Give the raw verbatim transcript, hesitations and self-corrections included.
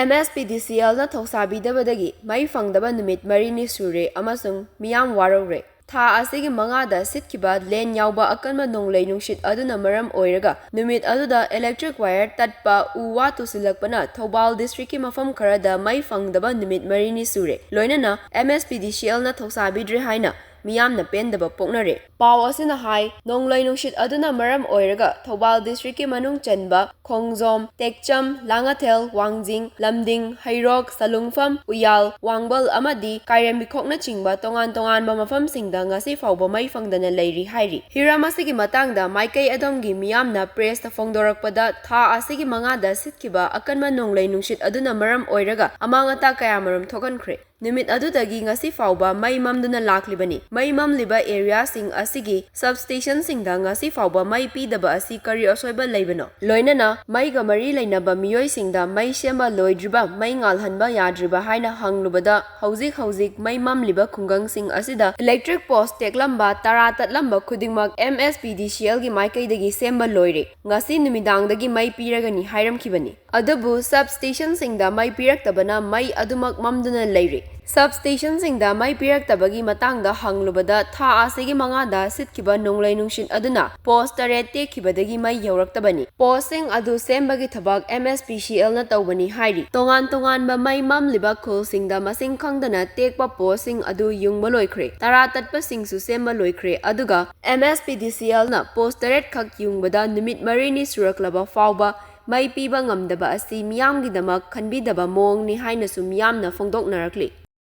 M S P ꯗꯤ ꯁꯤ ꯑꯦꯜꯅ ꯊꯧꯁꯥꯕꯤꯗꯕꯗꯒꯤ ꯃꯩ ꯐꯪꯗꯕ ꯅꯨꯃꯤꯠ ꯃꯔꯤꯅꯤ ꯁꯨꯔꯦ ꯑꯃꯁꯨꯡ ꯃꯤꯌꯥꯝ ꯋꯥꯔꯧꯔꯦ꯫ ꯊꯥ ꯑꯁꯤꯒꯤ ꯃꯉꯥꯗ ꯁꯤꯠꯈꯤꯕ ꯂꯦꯟ ꯌꯥꯎꯕ ꯑꯀꯟꯕ ꯅꯣꯡꯂꯩ ꯅꯨꯡꯁꯤꯠ ꯑꯗꯨꯅ ꯃꯔꯝ ꯑꯣꯏꯔꯒ ꯅꯨꯃꯤꯠ ꯑꯗꯨꯗ electric wire ꯇꯠꯄ, ꯎ ꯋꯥ ꯇꯨꯁꯤꯜꯂꯛꯄꯅ ꯊꯧꯕꯥꯜ districtꯀꯤ ꯃꯐꯝ ꯈꯔꯗ ꯃꯩ ꯐꯪꯗꯕ ꯅꯨꯃꯤꯠ ꯃꯔꯤꯅꯤ ꯁꯨꯔꯦ꯫ ꯂꯣꯏꯅꯅ ꯑꯦꯝ ꯑꯦꯁ ꯄꯤ ꯗꯤ ꯁꯤ ꯑꯦꯜꯅ ꯊꯧꯁꯥꯕꯤꯗ꯭ꯔꯦ ꯍꯥꯏꯅ ꯃꯤꯌꯥꯝꯅ ꯄꯦꯟꯗꯕ ꯄꯣꯛꯅꯔꯦ꯫ ꯄꯥꯎ ꯑꯁꯤꯅ ꯍꯥꯏ, ꯅꯣꯡꯂꯩ ꯅꯨꯡꯁꯤꯠ ꯑꯗꯨꯅ ꯃꯔꯝ ꯑꯣꯏꯔꯒ ꯊꯧꯕꯥꯜ districtꯀꯤ ꯃꯅꯨꯡ ꯆꯟꯕ ꯈꯣꯡꯖꯣꯝ, ꯇꯦꯛꯆꯝ, ꯂꯥꯡꯉꯊꯦꯜ, ꯋꯥꯡꯖꯤꯡ, ꯂꯝꯗꯤꯡ, ꯍꯩꯔꯣꯛ, ꯁꯂꯨꯡꯐꯝ, ꯎꯌꯥꯜ, ꯋꯥꯡꯕꯜ ꯑꯃꯗꯤ ꯀꯥꯏꯔꯦꯝꯕꯤꯈꯣꯛꯅꯆꯤꯡꯕ ꯇꯣꯉꯥꯟ ꯇꯣꯉꯥꯟꯕ ꯃꯐꯝꯁꯤꯡꯗ ꯉꯁꯤ ꯐꯥꯎꯕ ꯃꯩ ꯐꯪꯗꯅ ꯂꯩꯔꯤ ꯍꯥꯏꯔꯤ꯫ ꯍꯤꯔꯝ ꯑꯁꯤꯒꯤ ꯃꯇꯥꯡꯗ ꯃꯥꯏꯀꯩ ꯑꯗꯣꯝꯒꯤ ꯃꯤꯌꯥꯝꯅ pressꯇ ꯐꯣꯡꯗꯣꯔꯛꯄꯗ, ꯊꯥ ꯑꯁꯤꯒꯤ ꯃꯉꯥꯗ ꯁꯤꯠꯈꯤꯕ ꯑꯀꯟꯕ ꯅꯣꯡꯂꯩ ꯅꯨꯡꯁꯤꯠ ꯑꯗꯨꯅ ꯃꯔꯝ ꯑꯣꯏꯔꯒ ꯑꯃꯥꯡ ꯑꯇꯥ ꯀꯌꯥꯃꯔꯨꯝ ꯊꯣꯛꯍꯟꯈ꯭ꯔꯦ꯫ ꯅꯨꯃꯤꯠ ꯑꯗꯨꯗꯒꯤ ꯉꯁꯤ ꯐꯥꯎꯕ ꯃꯩ ꯃꯝꯗꯨꯅ ꯂꯥꯛꯂꯤꯕꯅꯤ꯫ ꯃꯩ ꯃꯝꯂꯤꯕ areaꯁꯤꯡ ꯑꯁꯤꯒꯤ substationꯁꯤꯡꯗ ꯉꯁꯤ ꯐꯥꯎꯕ ꯃꯩ ꯄꯤꯗꯕ ꯑꯁꯤ ꯀꯔꯤ ꯑꯁꯣꯏꯕ ꯂꯩꯕꯅꯣ? ꯂꯣꯏꯅꯅ ꯃꯩꯒ ꯃꯔꯤ ꯂꯩꯅꯕ ꯃꯤꯑꯣꯏꯁꯤꯡꯗ ꯃꯩ ꯁꯦꯝꯕ ꯂꯣꯏꯗ꯭ꯔꯤꯕ, ꯃꯩ ꯉꯥꯜꯍꯟꯕ ꯌꯥꯗ꯭ꯔꯤꯕ ꯍꯥꯏꯅ ꯍꯪꯂꯨꯕꯗ, ꯍꯧꯖꯤꯛ ꯍꯧꯖꯤꯛ ꯃꯩ ꯃꯝꯂꯤꯕ ꯈꯨꯡꯒꯪꯁꯤꯡ ꯑꯁꯤꯗ electric post ꯇꯦꯛꯂꯝꯕ, ꯇꯔꯥ ꯇꯠꯂꯝꯕ ꯈꯨꯗꯤꯡꯃꯛ ꯑꯦꯝ ꯑꯦꯁ ꯄꯤ ꯗꯤ ꯁꯤ ꯑꯦꯜꯒꯤ ꯃꯥꯏꯀꯩꯗꯒꯤ ꯁꯦꯝꯕ ꯂꯣꯏꯔꯦ, ꯉꯁꯤ ꯅꯨꯃꯤꯗꯥꯡꯗꯒꯤ ꯃꯩ ꯄꯤꯔꯒꯅꯤ ꯍꯥꯏꯔꯝꯈꯤꯕꯅꯤ꯫ ꯑꯗꯨꯕꯨ substationꯁꯤꯡꯗ ꯃꯩ ꯄꯤꯔꯛꯇꯕꯅ ꯃꯩ ꯑꯗꯨꯃꯛ ꯃꯝꯗꯨꯅ ꯂꯩꯔꯤ꯫ Substationꯁꯤꯡꯗ ꯃꯩ ꯄꯤꯔꯛꯇꯕꯒꯤ ꯃꯇꯥꯡꯗ ꯍꯪꯂꯨꯕꯗ, ꯊꯥ ꯑꯁꯤꯒꯤ ꯃꯉꯥꯗ ꯁꯤꯠꯈꯤꯕ ꯅꯣꯡꯂꯩ ꯅꯨꯡꯁꯤꯠ ꯑꯗꯨꯅ post ꯇꯔꯦꯠ ꯇꯦꯛꯈꯤꯕꯗꯒꯤ ꯃꯩ ꯌꯧꯔꯛꯇꯕꯅꯤ꯫ Postꯁꯤꯡ ꯑꯗꯨ ꯁꯦꯝꯕꯒꯤ ꯊꯕꯛ ꯑꯦꯝ ꯑꯦꯁ ꯄꯤ ꯁꯤ ꯑꯦꯜꯅ ꯇꯧꯕꯅꯤ ꯍꯥꯏꯔꯤ꯫ ꯇꯣꯉꯥꯟ ꯇꯣꯉꯥꯟꯕ ꯃꯩ ꯃꯝꯂꯤꯕ ꯈꯨꯜꯁꯤꯡꯗ ꯃꯁꯤꯡ ꯈꯪꯗꯅ ꯇꯦꯛꯄ postꯁꯤꯡ ꯑꯗꯨ ꯌꯨꯡꯕ ꯂꯣꯏꯈ꯭ꯔꯦ꯫ ꯇꯔꯥ ꯇꯠꯄꯁꯤꯡꯁꯨ ꯁꯦꯝꯕ ꯂꯣꯏꯈ꯭ꯔꯦ꯫ ꯑꯗꯨꯒ ꯑꯦꯝ ꯑꯦꯁ ꯄꯤ ꯗꯤ ꯁꯤ ꯑꯦꯜꯅ post ꯇꯔꯦꯠ ꯈꯛ ꯌꯨꯡꯕꯗ ꯅꯨꯃꯤꯠ ꯃꯔꯤꯅꯤ ꯁꯨꯔꯛꯂꯕ ꯐꯥꯎꯕ ꯃꯩ ꯄꯤꯕ ꯉꯝꯗꯕ ꯑꯁꯤ ꯃꯤꯌꯥꯝꯒꯤꯗꯃꯛ ꯈꯟꯕꯤꯗꯕ ꯃꯑꯣꯡꯅꯤ ꯍꯥꯏꯅꯁꯨ ꯃꯤꯌꯥꯝꯅ ꯐꯣꯡꯗꯣꯛꯅꯔꯛꯂꯤ꯫